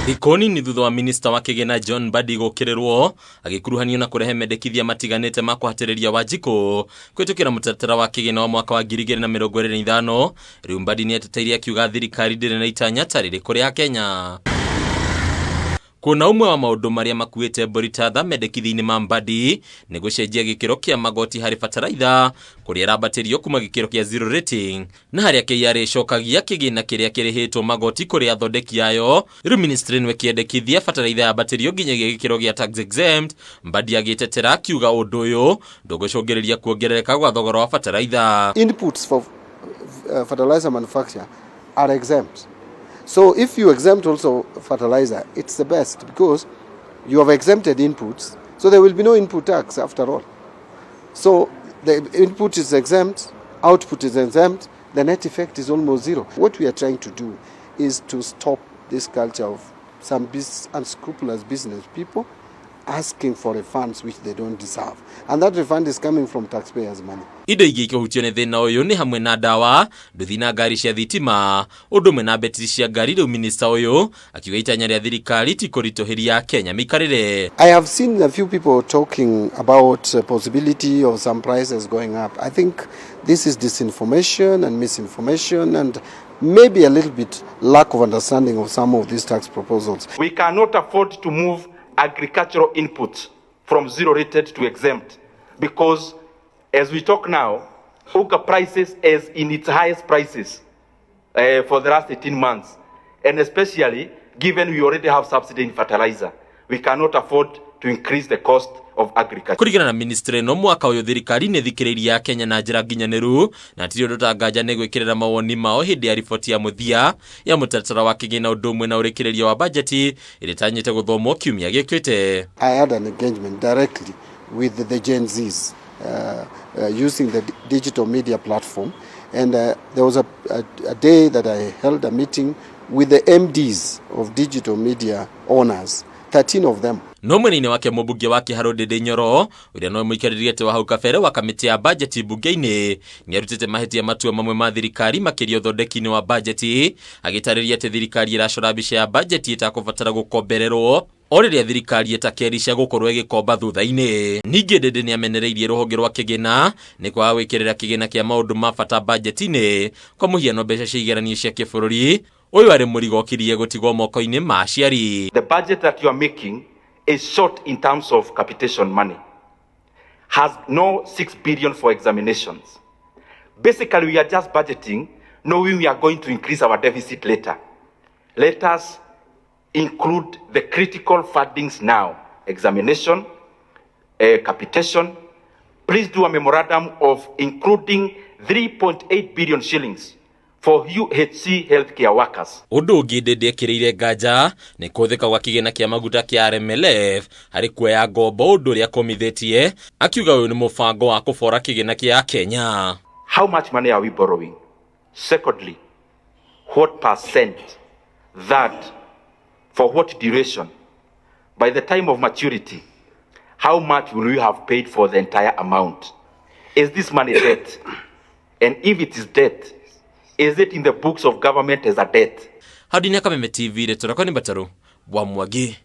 Thikũ nini thutha wa minista wa kĩgĩna John Mbadi gũkĩrĩrwo agĩkuruhanio na kũrehe mendekithia matiganĩte ma kũhatĩrĩria Wanjikũ kũhĩtũkĩra mũtaratara wa kĩgĩna wa mwaka wa 2025, rĩu Mbadi nĩeteteirie akiuga thirikari ndĩrĩ na itanya ta rĩrĩ kũrĩ Akenya. Kuona ũmwe wa maũndũ marĩa makuĩte mbũri ta tha mendekithia-inĩ ma Mbadi nĩ gũcenjia gĩkĩro kĩa magoti harĩ bataraitha kũrĩa ĩrambatĩrio kuma gĩkĩro kĩa zero rating na harĩa KRA ĩcokagia kĩgĩna kĩrĩa kĩrĩhĩtwo magoti kũrĩ athondeki ayo. Rĩu ministry ĩno ĩkĩendekithia bataraitha yambatĩrio nginyagia gĩkĩro gĩa tax exempt. Mbadi agĩtetera akiuga ũndũ ũyũ ndũgũcũngĩrĩria kuongerereka gwa thogora wa bataraitha. Inputs for fertilizer manufacture are exempt. So if you exempt also fertilizer, it's the best because you have exempted inputs, so there will be no input tax after all. So the input is exempt, output is exempt, the net effect is almost zero. What we are trying to do is to stop this culture of some unscrupulous business people asking for refunds which they don't deserve. And that refund is coming from taxpayers' money. Indo ingĩ ikĩhutio nĩ thĩna ũyũ nĩ hamwe na ndawa, nduthi na ngari cia thitima, ũndũ ũmwe na betiri cia ngari. Rĩu minista ũyũ akiuga itanya rĩa thirikari ti kũritũhĩria Kenya mĩikarĩre. I have seen a few people talking about the possibility of some prices going up. I think this is disinformation and misinformation and maybe a little bit lack of understanding of some of these tax proposals. We cannot afford to move agricultural inputs from zero rated to exempt because, as we talk now, unga prices is in its highest prices for the last 18 months, and especially given we already have subsidy in fertilizer, we cannot afford to increase the cost of agriculture. Kũringana na ministry ĩno, mwaka ũyũ thirikari nĩ thikĩrĩirie Kenya na njĩra nginyanĩru na tiri ũndũ ta nganja nĩ gwĩkĩrĩra mawoni mao hĩndĩ ya riboti ya mũthia ya mũtaratara wa kĩgĩna, ũndũ ũmwe na ũrĩkĩrĩrio wa bajeti ĩrĩa ĩtanyĩte gũthomwo kiumia gĩũkĩte. I had an engagement directly with the Gen Zs using the digital media platform. And there was a day that I held a meeting with the MDs of digital media owners, 13 of them. No mwena-inĩ wake, mũmbunge wa Kĩharũ Ndĩndĩ Nyoro, ũrĩa nowe mũikarĩri gĩtĩ wa hau kabere wa kamĩtĩ ya bajeti mbunge-inĩ, nĩarutĩte mahĩtia matua mamwe ma thirikari, makĩria ũthondeki-inĩ wa bajeti, agĩtarĩria atĩ thirikari ĩracora mbica ya bajeti ĩtakũbatara gũkombererwo o rĩrĩa thirikari ĩtakerisha gũkorwo ĩgĩkomba thutha-inĩ. Ningĩ Ndĩndĩ nĩamenereirie rũhonge rwa kĩgĩna nĩ kwaga gwĩkĩrĩra kĩgĩna kĩa maũndũ ma bata bajeti-inĩ, kwa mũhiano mbeca cia igeranio cia kĩbũrũri. Ũyũ arĩ mũrigo ũkirie gũtigwo moko-inĩ ma aciari. The budget that you are making is short in terms of capitation money, has no 6 billion for examinations. Basically, we are just budgeting knowing we are going to increase our deficit later. Let us include the critical fundings now: examination, capitation. Please do a memorandum of including 3.8 billion shillings for UHC healthcare workers. Ũndũ ũngĩ Ndĩndĩ ekĩrĩire nganja nĩ kũhũthĩka gwa kĩgĩna kĩa maguta kĩa RMLF harĩ kuoya ngombo, ũndũ ũrĩa akũmithĩtie akiuga ũyũ nĩ mũbango wa kũbora kĩgĩna kĩa Kenya. How much money are we borrowing? Secondly, what percent? Third, for what duration? By the time of maturity, how much will we have paid for the entire amount? Is this money debt? And if it is debt, is it in the books of government as a debt? Hau ndini ya Kameme TV, rĩtwa rĩakwa nĩ Mbataru wa Mwangi.